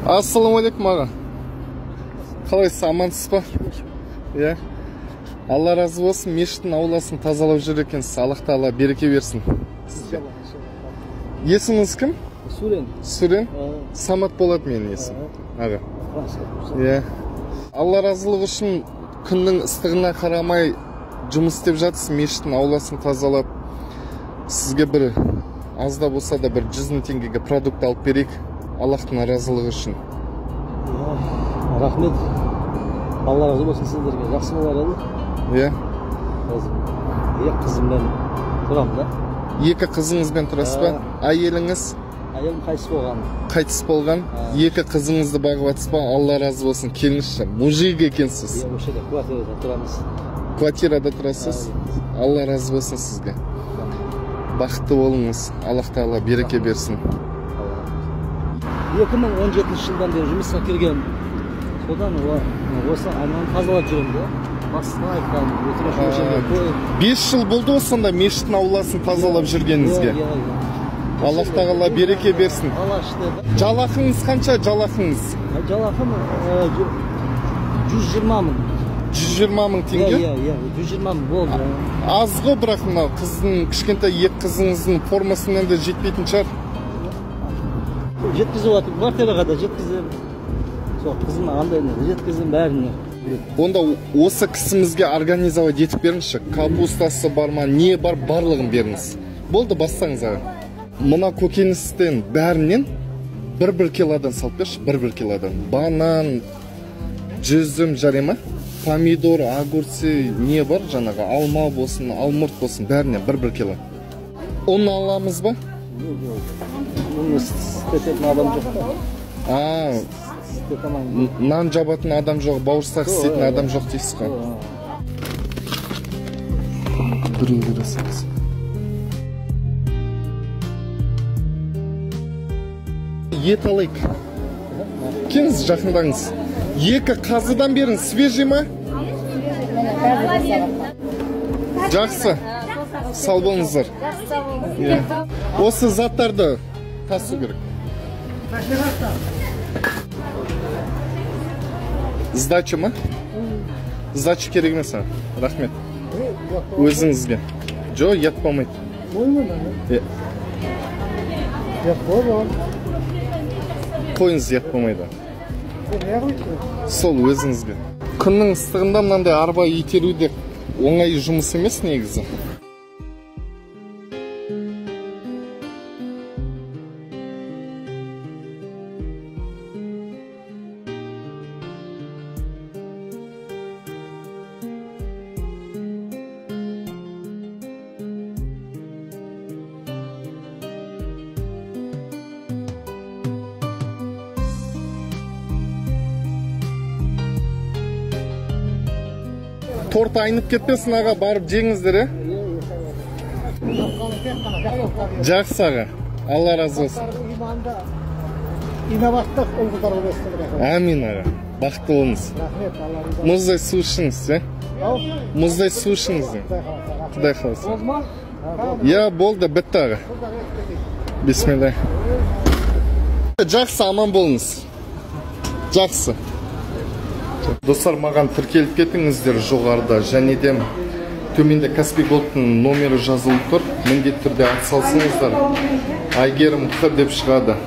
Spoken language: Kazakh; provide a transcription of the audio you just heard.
Ассалаумағалейкум аға. Қалайсыз, амансыз ба? Иә. Алла разы болсын, мешіттің ауласын тазалап жүр екенсіз. Аллах тағала береке берсін сізге. Есіміңіз кім? Сүрен. Сүрен? Самат болады менің есімім. Аға. Иә. Алла разылығы үшін күннің ыстығына қарамай жұмыс істеп жатсыз, мешіттің ауласын тазалап. Сізге бір аз да болса да бір 100 000 теңгеге продукт алып берейік, Аллахтың разылығы үшін. Рахмет. Алла разы болсын сіздерге. Жақсы болар еді. Иә. Екі қызыммен тұрамын да. Екі қызыңызбен тұрасыз ба? Әйеліңіз? Әйелім қайтыс болған. Қайтыс болған. Екі қызыңызды бағып жатсыз ба? Алла разы болсын. Келіңізші, мужик екенсіз. Иә, осы жерде квартирада тұрамыз. Квартирада тұрасыз? Алла разы болсын сізге. Бақытты болыңыз. Аллах тағала береке берсін. 2017 жылдан бері жұмысқа келгенмін. Содан осы айналаны тазалап жүремін да. Бастыққа айтқан, өтініш осы жерге қойып. 5 жыл болды ғой сонда мешіттің ауласын тазалап жүргеніңізге. Иә. Аллах тағала береке берсін. Жалақыңыз қанша, жалақыңыз? Жалақым 120 мың. 120 мың теңге? Иә, 120 мың болды. Аз ғой, бірақ мынау қыздың, кішкентай екі қызыңыздың формасынан да жетпейтін шығар. Жеткізіп жатыр, квартираға да жеткіземін. Сол қызым андайына жеткіздім бәріне. Онда осы кісімізге организовать етіп беріңізші. Капустасы бар ма, не бар, барлығын беріңіз. Болды, бастаңыз аға. Мына көкөністен бәрінен бір-бір килодан салып берші, бір-бір килодан. Банан, жүзім жарай ма? Помидор, огурцы, не бар жаңағы, алма болсын, алмұрт болсын, бәрінен бір-бір кило. Ұн аламыз ба? Ұн істететін адам жоқ та. Нан жабатын адам жоқ, бауырсақ істейтін адам жоқ дейсіз ғой. Біреу бересіз. Ет алайық. Келіңіз, жақындаңыз. Екі қазыдан беріңіз, свежий ма? Жақсы. Сау болыңыздар. Осы заттарды тасу керек. Сдача ма? Сдача керек емес, рахмет. Өзіңізге. Жоқ, ұят болмайды. Қойыңыз, ұят болмайды. Сол өзіңізге. Күннің ыстығында мынандай арба итеру де оңай жұмыс емес негізі. Торт айнып кетпесін аға, барып жеңіздер, е? Жақсы аға, Алла разы болсын. Амин аға, бақытты болыңыз. Мұздай су ішіңіз, е? Мұздай су ішіңіз. Құдай қаласа. Иә, болды, бітті аға. Бисмилла. Жақсы, аман болыңыз. Жақсы. Достар, маған тіркеліп кетіңіздер жоғарыда, және де төменде Каспий Голдтың номері жазылып тұр. Міндетті түрде атсалсыңыздар. Айгерім Х деп шығады.